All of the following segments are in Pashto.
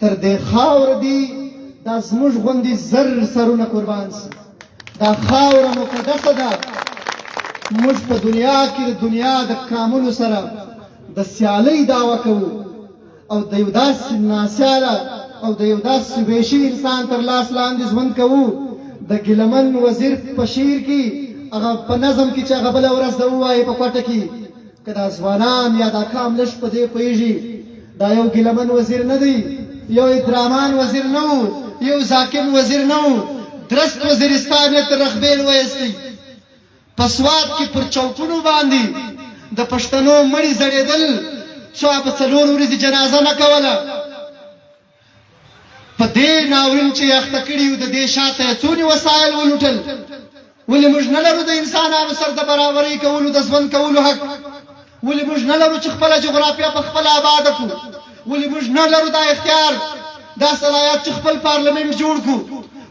تر دې خاور دي دا زموږ غوندې زر سرونه قربان سي. دا خاوره مقدسه ده. موږ په دنیا کې د دنیا د کامونو سره د سیالۍ دعوه کوو او د یو داسې ناسیاله او د یو داسې ویشي انسان تر لاس لاندې ژوند کوو. د ګیلمن وزیر په شعر کې، هغه په نظم کې چې هغه بله ورځ د ووایي په کوټه کې، که دا ځوانان یا دا کام لږ په دې پوهېږي، دا یو ګیلمن وزیر نه دی، یو ادرامان وزیر نه و، یو ذاکم وزیر نه و، درست وزیرستان یې تر رخبېل وایستی. په سوات کې پر چوکونو باندې د پښتنو مړي ځړېدل، چا به 4 ورځې جنازه نه کوله. په دې ناورین چې یې اخته کړي یو، د دې شاته یې څونې وسایل ولوټل؟ ولې موږ نه لرو د انسانانو سره د برابرۍ کولو، د ژوند کولو حق؟ ولې موږ نه لرو چې خپله جغرافیه په خپله آباده کړو؟ ولې موږ نه لرو دا اختیار، دا صلاحیت چې خپل پارلمنټ جوړ کړو؟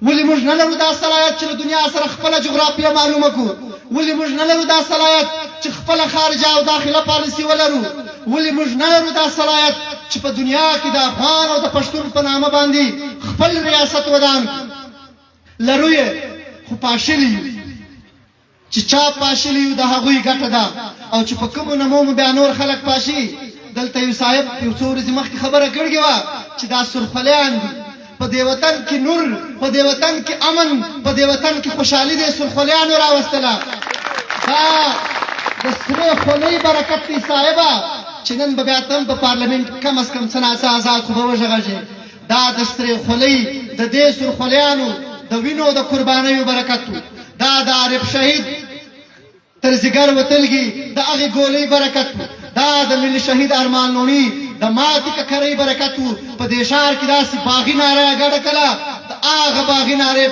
ولې موږ نه لرو دا صلاحیت چې له دنیا سره خپله جغرافیه معلومه کړو؟ ولې موږ نه لرو دا صلاحیت چې خپله خارجه او داخله پالیسي ولرو؟ ولې موږ نه لرو دا صلاحیت چې په دنیا کې د افغان او د پښتون په نامه باندې خپل ریاست ودان کړو؟ لرو یې، خو پاشلي یو. چې چا پاشلي یو د هغوی ګټه ده، او چې په کومو نمو مو بیا نور خلک پاشي. دلته یو صاحب یو څو ورځې مخکې خبره کړې وه چې دا سرخولیان دي. په دې وطن کې نور، په دې وطن کې امن، په دې وطن کې خوشحالي دې سرخولیانو راوستله. دا د سرې خولۍ برکت دی صاحبه چې نن به بیا ته هم په پارلمنټ کم از کم څه ناڅه ازاد خو به وږغږې. دا د سرې خولۍ، د دې سرخولیانو د وینو د قربانیو برکت و. دا د عارف شهید تر ځیګر وتلګي د هغې ګولۍ برکت و. دا د ملي شهید ارمان لوڼي د ماتې ککرۍ برکت و. په دې ښار کې داسې باغي ناره یې ګډه کړه، د هغه باغي نارې،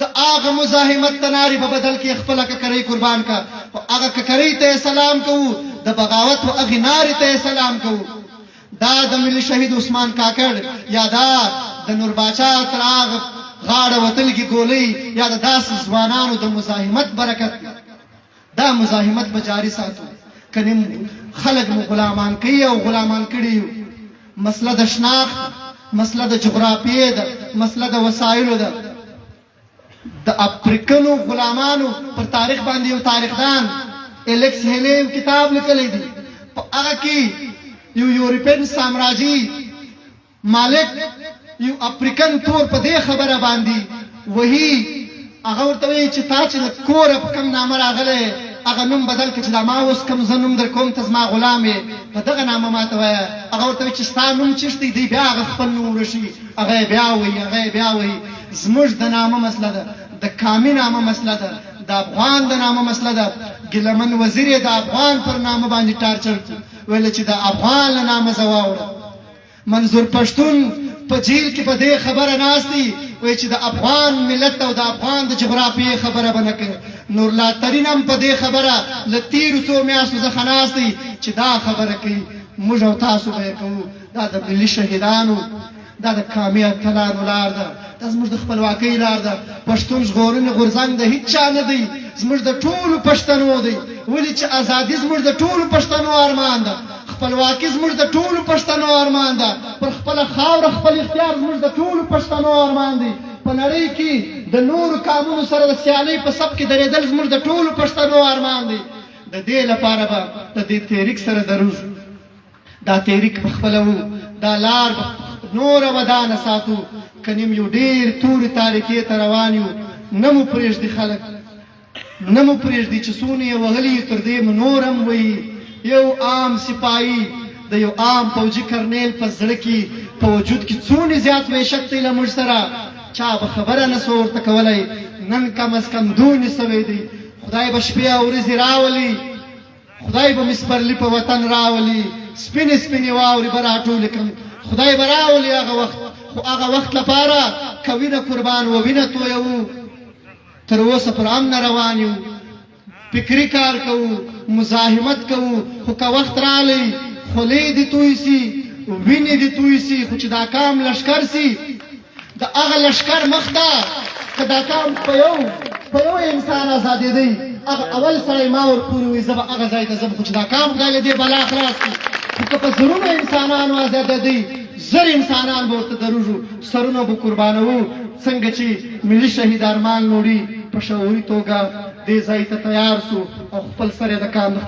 د هغه مزاحمت د نارې په بدل کې خپله ککرۍ قربان کړه. خو هغه ککرۍ ته یې سلام کوو، د بغاوت و هغې نارې ته یې سلام کوو. دا د ملي شهید عثمان کاکړ یا دا د نورباچا تر هغه غاړه وتلګي ګولۍ یا د داسې ځوانانو د مزاحمت برکت دی. دا مزاحمت به جاري ساتو، کنې خلک مو غلامان کوي او غلامان کړي یو. مسله د شناخت، مسله د جغرافیې ده، مسله د وسایلو ده. د افریقنو غلامانو پر تاریخ باندې یو تاریخدان الیکس هیلې یو کتاب لیکلی دی. په هغه کې یو یورپین سامراجي مالک یو افریقن تور په دې خبره باندې وهي. هغه ورته وایي چې تا چې له کوره په کوم نامه راغلی هغه نوم بدل کړه، چې دا ما اوس کوم زه نوم در کوم، ته زما غلام یې، په دغه نامه ماته وایه. هغه ورته وایي چې ستا نوم چیش دی؟ دی بیا هغه خپل نوم ورشي، هغه یې بیا وایي، هغه یې بیا وایي. زموږ د نامه مسله ده، د کامي نامه مسله ده، د افغان د نامه مسله ده. ګیلمن وزیر یې د افغان پر نامه باندې ټارچر کړو، ویل چې د افغان له نامه زه واوړم. منظور پښتون په جیل کې په دې خبره ناست دی، وایي چې د افغان ملت او د افغان د جغرافیې خبره به نه کوي. نورالله ترین هم په دې خبره له تېرو څو میاشتو څخه ناست دی چې دا خبره کوي. موږ او تاسو به یې کوو. دا د ملي شهیدانو، دا د کامي اتلانو لار ده، دا زموږ د خپلواکۍ لار ده. پښتون ژغورنې غورځنګ د هیچا نه دی، زموږ د ټولو پښتنو دی. ولې چې ازادي زموږ د ټولو پښتنو ارمان ده، خپلواکي زموږ د ټولو پښتنو ارمان ده، پر خپله خاوره خپل اختیار زموږ د ټولو پښتنو ارمان دی، په نړۍ کې د نورو قامونو سره د سیالۍ په صف کې درېدل زموږ د ټولو پښتنو ارمان دی. د دې لپاره به د دې تحریک سره دروږو. دا تحریک به خپلوو، دا لار به نوره ودانه ساتو، کنې یو ډېر تورې تاریکې ته روان یو. نه مو پرېږدي خلک، نه مو پرېږدي. چې څونه یې وهلي یو تر دې مو نور هم وهي. یو عام سپاهي د یو عام پوځي کرنیل په زړه کې، په وجود کې څونې زیات وحشت دی له موږ سره، چا به خبره نه سوه ورته کولی. نن کم از کم دونې سوی دی. خدای به شپې او ورځې راولي، خدای به مې سپرلي په وطن راولي، سپینې سپینې واورې به راټولې کړم. خدای به راولي هغه وخت، خو هغه وخت لپاره که وینه قربان و وینه تویوو. تر اوسه پر امنه روان یو، فکري کار کوو، مزاحمت کوو، خو که وخت رالی خولې دې توی سي، وینې دې توی سي، خو چې دا کام لښکر سي، د هغه لښکر مخ ته که دا کام په یو انسان ازادېدی، هغه اول سړی ما ورپورې وي، زه به هغه ځای ته ځم، خو چې دا کام خدای له دې بلا خلاص کړي. خو که په زرونو انسانانو ازادېدی، زر انسانان به ورته دروږو، سرونه به قربانوو، څنګه چې ملي شهید ارمان لوڼي په شعوري توګه دې ځای ته تیار سو او خپل سر یې د قام د.